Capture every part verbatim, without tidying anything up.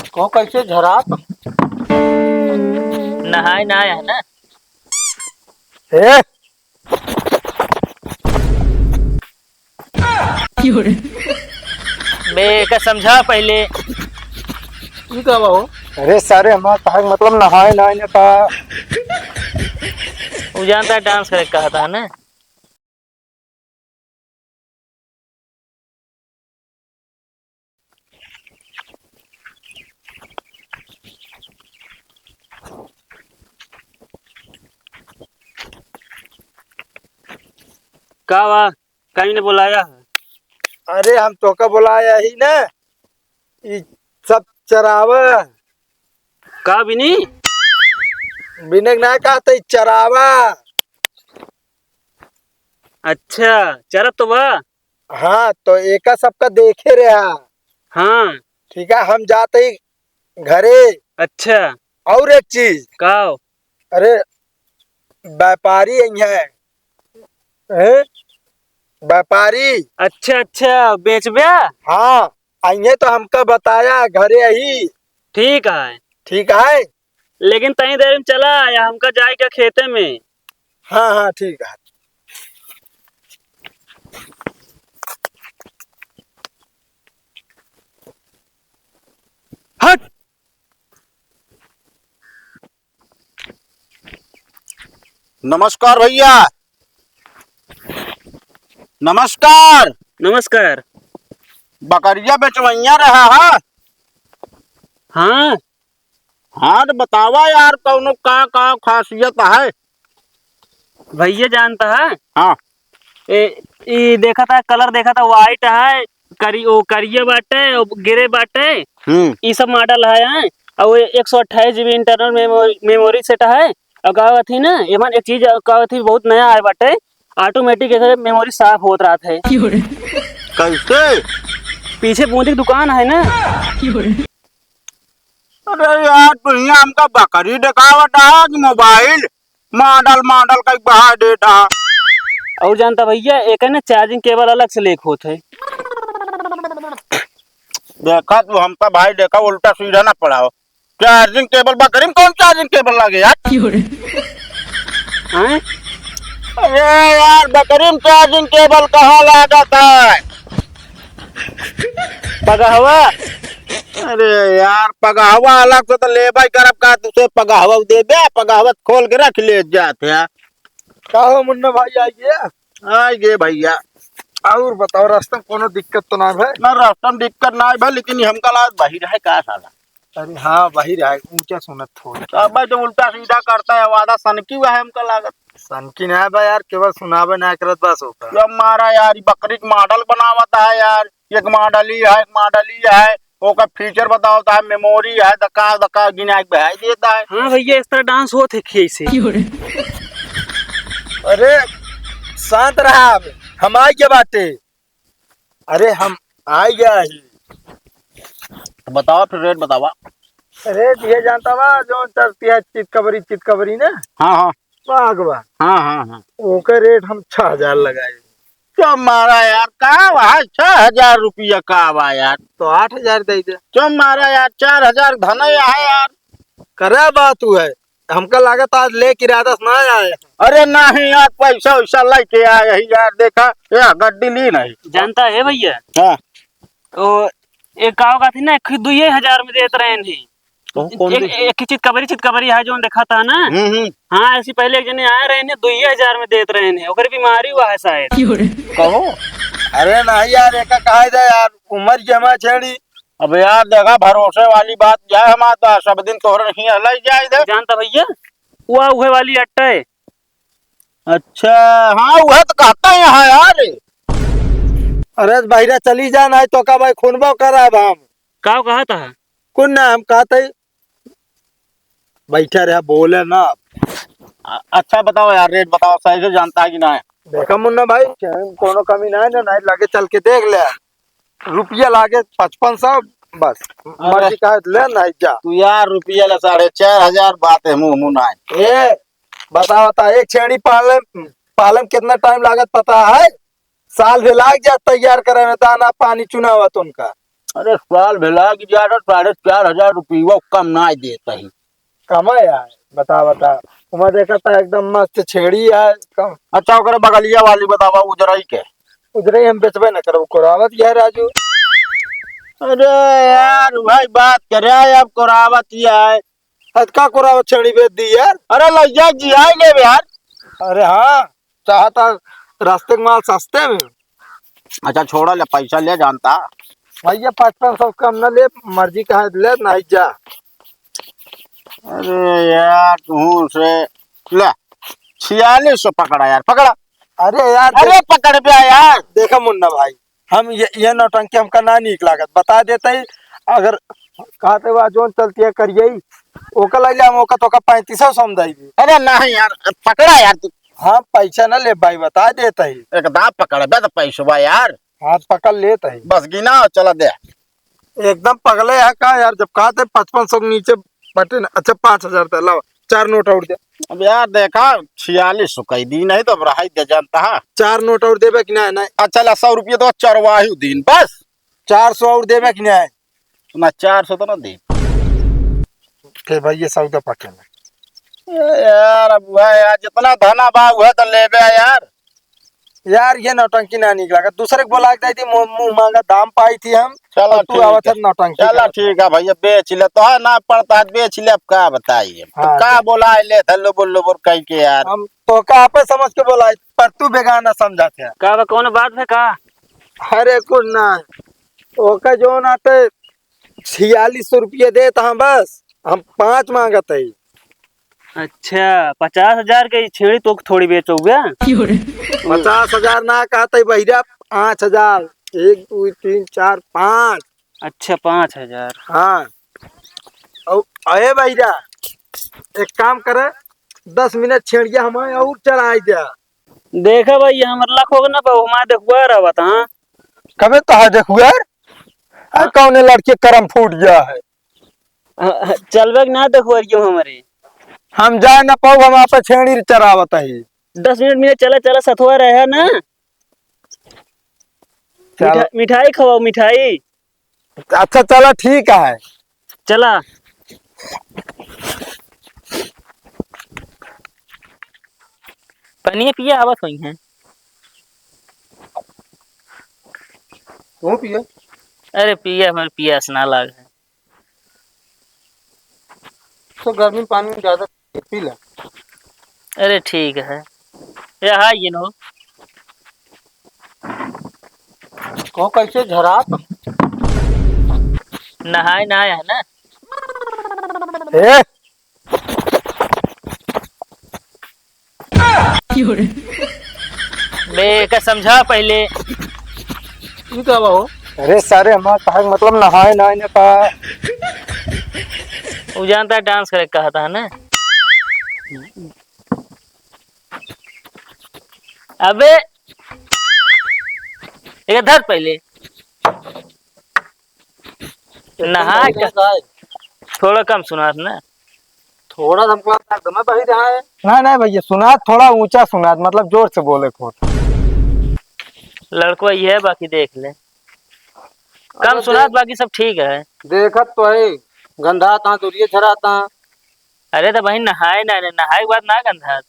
को कैसे झरात? नहाए ना आया है ना? ए? बे, एका समझा पहिले। ई का बा हो? अरे सारे, हमार कहे के मतलब नहाए ना आए ना का? उ जानता है डांस करे कहता है ना। का बा? काहे ने बोलाया है? अरे, हम तोका बोलाया ही ना, ई सब चरावा। का बिनी? बिने ना कहते, चरावा। अच्छा, चरत तो बा। हाँ, तो एका सबका देखे रहा। हाँ। ठीक है, हम जाते ही घरे। अच्छा। और एक चीज। का? अरे, व्यापारी आई है। हैं? व्यापारी। अच्छा, अच्छा, बेचब्या? हाँ, आई है तो हमका बताया घरे ही। ठीक है। ठीक है। लेकिन तनी देर में चला आया, हमका जाए के खेते में। हाँ, हाँ, ठीक है। हट। नमस्कार भैया, नमस्कार। नमस्कार। बकरिया बेचवैया रहा है? हाँ। हाँ, तो बतावा यार, कौनो का, का खासियत है? भैया जानता है? हाँ। ए, ई देखा था, colour देखा था, white है, करी-, ओ करिया बाटे, ओ grey बाटे। हम्म। ई सब model है, हैं? और एक सौ अट्ठाईस GB internal memory, memory set है। और का होत ही ना, एमन एक चीज का होत ही, बहुत नया आए बाटे, automatic एकर memory साफ होत रहत है। कैसे? पीछे बूंदी की दुकान है ना। अरे यार, तू हियां हमका बकरी देखावत है कि mobile? Model, model कई बहा देता। और जानता भैया, एक है ना charging cable अलग से leak होत है। देखा तू हमका भाई, देखा उल्टा सीधा ना पड़ाओ। Charging cable बकरी में कौन charging cable लागे यार? हैं? अरे यार, बकरी में charging cable कहाँ लागत है? पगहवा? अरे यार, पगहवा अलग से तो लेबे करब का, तुसे पगहवा देबे, पगहवा खोल के रख ले जात है। का हो मुन्ना भाई, आइए। आइए भैया। और बताओ, रास्ता में कोनो दिक्कत तो ना है? ना, रास्ता में दिक्कत ना है, लेकिन ये हमका लागत बहिर है का साला? अरे हाँ, बहिर है, ऊंचा सुनत थोड़ा। अबे जो उल्टा सीधा करता है, वादा सनकी हुआ है हमका लागत। सनकी ना है बा यार, केवल सुनावे ना करत बस होकर। जब मारा यार, ये बकरी के model बनावत है यार, एक model ही है, एक model ही है, ओकर feature बतावत है, memory है, दका दका गिना के बहाई देता है। हाँ भैया, इस तरह dance होत है खिए से। अरे शांत रहा, अब हम आइ गए बाटे। अरे हम आइ गया ही। तो बतावा फिर, rate बतावा। Rate ये जानता बा, जो चलती है चितकबरी, चितकबरी ना? हाँ, हाँ। पागवा। हाँ, हाँ, हाँ। ओकर rate हम छह हजार लगाए। चुप मारा यार, का बा? छह हजार रुपया का बा यार? तो आठ हजार दे दे। चुप मारा यार, चार हजार धन है यार। करे बात तू है, हमका लागत आज लेके इरादा से ना आए। अरे नहीं यार, पैसा वैसा लेके आए ही यार, देखा, या गड्डी ली नहीं। जानता है भैया? हाँ। तो एक गाँव का थी ना, एक दुइये हजार में देत रहे नहीं। तो कौन एक, दी? एक चितकबरी, चितकबरी है जो देखा था ना। हम्म, हम्म। हाँ, ऐसी पहले एक जने आए रहे ने, दुइये हजार में देत रहे ने, ओकर बीमारी हुआ है शायद। कहो। अरे नहीं यार, एका कहा दे यार, उम्र जमा छेड़ी। अब यार देखा, भरोसे वाली बात जाए हमार तो सब दिन तोहरे नहीं हलाई जाए दे। जानता भैया, हुआ उहे वाली अट्टे। अच्छा, हाँ, उहे तो कहता है यहाँ यार। अरे बहिरा चली जा, नहीं तो का भाई खूनबो करब हम। का कहा था? कुछ ना, हम कहते ही बैठा रहा, बोले ना। अ-, अच्छा बताओ यार, rate बताओ, सही से जानता है कि ना? देखा मुन्ना भाई, कोनो कमी ना है ना, नहीं लगे चल के देख ले। रुपया लागे पचपन सौ, बस। अरे। मर्जी का ले, नहीं जा। तू यार रुपया ले साढ़े चार हजार, बात है मुंह मुंह ना है। ए, बताओ, बता, एक छेड़ी पालन, पालन कितना time लागत पता है? साल भर लाग जात तैयार करे में, दाना पानी चुनावत उनका। अरे, साल भे लाग जात है, साढ़े चार हजार रुपया कम नाहीं देत ही। कम है यार, बता, बता। उमा देखा था एकदम मस्त छेड़ी है, कम। अच्छा, ओकरे बगलिया वाली बतावा, उजरई के। उजरई हम बेचबे न करब, कोरावत यह राजू। अरे यार, भाई बात करे, अब कोरावत यह है। अतका कोरावत छेड़ी बेच दी यार। अरे लइया जी, आए लेबे यार। अरे हाँ, चाहता रास्ते के माल सस्ते में। अच्छा, छोड़ा ले, पैसा ले जानता। भैया, पचपन सौ कम न ले, मर्जी कहा ले, नहीं जा। अरे यार, तू से ले, छियालीस सौ पकड़ा यार, पकड़ा। अरे यार, अरे देख, पकड़ बे यार। देखा मुन्ना भाई, हम ये, ये नौटंकी हमका ना नीक लागत, बता देते ही, अगर कहते हुआ जोन चलती है करिए, ओका ले ले, हम ओका तो का पैंतीस सौ समझाई भी। अरे नहीं यार, पकड़ा यार तू। हाँ, पैसा ना ले भाई, बता देते ही। एकदम पकड़ बे तो पैसवा यार। हाँ, पकड़ लेते ही। बस गिना, चला दे। एकदम पगले है का यार, जब कहा थे पचपन सौ के नीचे बटे ना। अच्छा, पाँच हजार दे, लाओ, चार नोट और दे। अब यार देखा, छियालीस सौ कही दी, नहीं तो अब रहाई दे जानता है। चार नोट और देबे कि नहीं? नहीं। अच्छा, ला, सौ रुपये तो चरवाही दीन, बस। चार सौ और देबे कि नहीं? ना, चार सौ तो ना दे। फिर भाई, ये सौदा पक्का नहीं। ए यार, अब वह यार, जितना धना बा, वह तो लेबे यार। यार, ये नौटंकी ना निकला। दूसरे के बोला के दी, मुंह, मुंह मांगा दाम पाई थी हम, चला और तू ठीक आवत है। है नौटंकी चला करत। ठीक है भैया, बेच ले, तो है ना पड़ता है, बेच ले, अब का बताइए। हाँ, तो का तो बोला ले, लुबुर लुबुर कह के यार। हम तो का आपे समझ के बोला, पर तू बेगाना समझा थे। का बा, कौन बात है का? अरे कुछ ना, ओका जो ना ते छियालीस सौ रुपया देत हाँ बस, हम पाँच मांगत हई। अच्छा, पचास हजार के ई छेड़ी तो थोड़ी बेचोगे? पचास हजार ना कहत हई भैया, पाँच हजार। एक, दो, तीन, चार, पाँच। अच्छा, पाँच हजार। हाँ। औ-, अरे भैया, एक काम करे, दस मिनट छेड़िया हमारे और चढ़ाई दे। देखा भाई, हमर लक होगा ना, बहु हमारे देखुआ रहत, हाँ। कबे तो है देखुआ? आ, हाँ। कौने लड़के करम फूट गया है? हाँ, हाँ, चलबे कि ना देखुआ क्यों हमारे? हम जाए ना पाऊ, हम आपे छेड़ी चरावत है। दस मिनट में चला, चला, सथुआ रहे ना। चल। मिठा-, मिठाई खवाओ, मिठाई। अच्छा, चला, ठीक है। चला। पनिया पिया आवत होई हैं। तू पिया? अरे पिया, हमारे पियास ना लाग है। तो गर्मी में पानी में ज्यादा पी ले। अरे ठीक है। ये हाय, ये नो। को कैसे झरात? नहाए, नहाए है ना? ए? बे, का समझा पहले। ई का बा हो? अरे सारे, हमार कहे के मतलब नहाए, नहाए ना का। उ जानता है डांस करे के कहता है ना। अबे, एक धर पहले। नहा के का है? थोड़ा कम सुनात ना। थोड़ा हमको एकदम बही रहा है। नहीं, नहीं भैया, सुनात थोड़ा ऊंचा सुनात, मतलब जोर से बोले को। लड़को ये है, बाकी देख ले। कम अरे सुनात, देख, बाकी सब ठीक है। देखत तो है, गंधात हाँ, दुरिये झरात हाँ। अरे तो भाई नहाए ना, नहाए के बाद ना गंधात।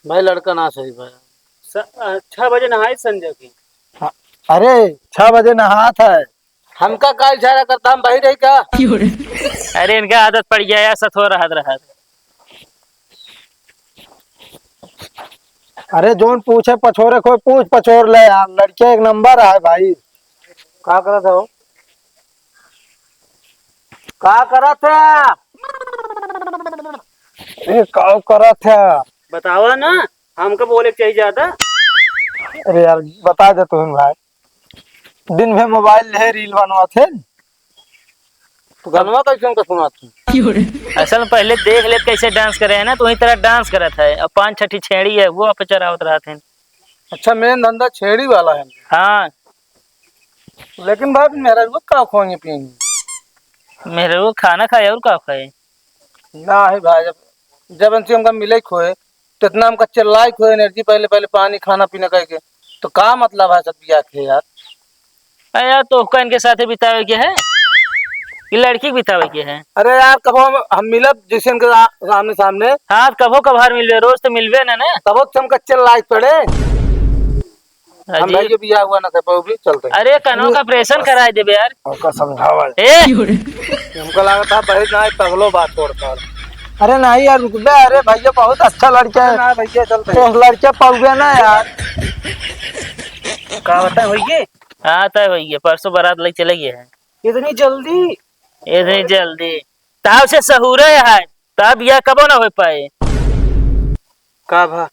भाई, लड़का ना सही भाई। स-, अ, छह बजे नहाई संजय की। हाँ, अरे, छह बजे नहात है। हमका का इशारा करता, हम बही रही का? अरे, इनका आदत पड़ गया यार, सथो रहत रहत। अरे, जोन पूछे पछोरे, कोई पूछ पछोर ले यार, लड़के एक नंबर है भाई। का करत हो? का करत है? ए, का करत है? बतावा ना, हमका बोले के चाहिए ज्यादा। अरे यार, बता दे तुम भाई, दिन भर मोबाइल ले रील बनवा थे। तो गनवा कैसे हमका सुनात है? असल में पहले देख ले कैसे डांस करे है ना, तो वही तरह डांस करत है। अब पाँच छठी छेड़ी है, वो आप चरावत रहत है। अच्छा, मेन धंधा छेड़ी वाला है। हाँ। लेकिन बाप, मेहरारू का खोएंगे पिएंगे? मेहरारू खाना खाए और का खाए? ना है भाई, जब, जब इनसे हमका मिले खोए, तो इतना हमका चिल्लाए को एनर्जी, पहले, पहले पानी, खाना पीना करके। तो का मतलब है सब बियाह के यार? अरे यार, तो ओका इनके साथे बितावे के है कि लड़की के बितावे के है? अरे यार, कबो हम, हम मिलब जैसे इनके आ-, सामने सामने। हाँ, कबो कभार मिलबे, रोज तो मिलबे ना, ना। तबो तो हमका चिल्लाए पड़े। हम अजीब। भाई के बियाह हुआ ना था, वो भी चलते हैं। अरे, कनो का ऑपरेशन कराए देबे यार। ओका समझावा। ए! हमको लगा था भाई ना, पगलो बात छोड़ता। अरे नहीं यार, रुक बे। अरे भैया, बहुत अच्छा लड़का है। ना भैया, चलते हैं। तो लड़के पाउबे ना यार। का बताए भैया? हाँ, तय भैया, परसों बारात लेके चले गए हैं। इतनी जल्दी? इतनी जल्दी? ताव से सहूरे है, तब यह कबो ना हो पाए। का भा?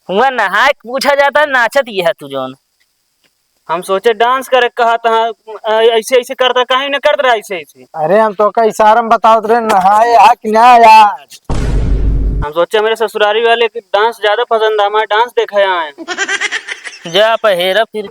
हुआ नहाए के पूछा जाता है, नाचत ये है तू जौन। हम सोचे डांस करे कहा था, अ, ऐसे, ऐसे करता, काहे न करत रहा ऐसे, ऐसे। अरे, हम तोका इशारा में बतावत रहे, नहाए हा कि ना यार? हम सोचे मेरे ससुरारी वाले के डांस ज्यादा पसंद है, हमारे डांस देखे आए। जा पहेरा फिर।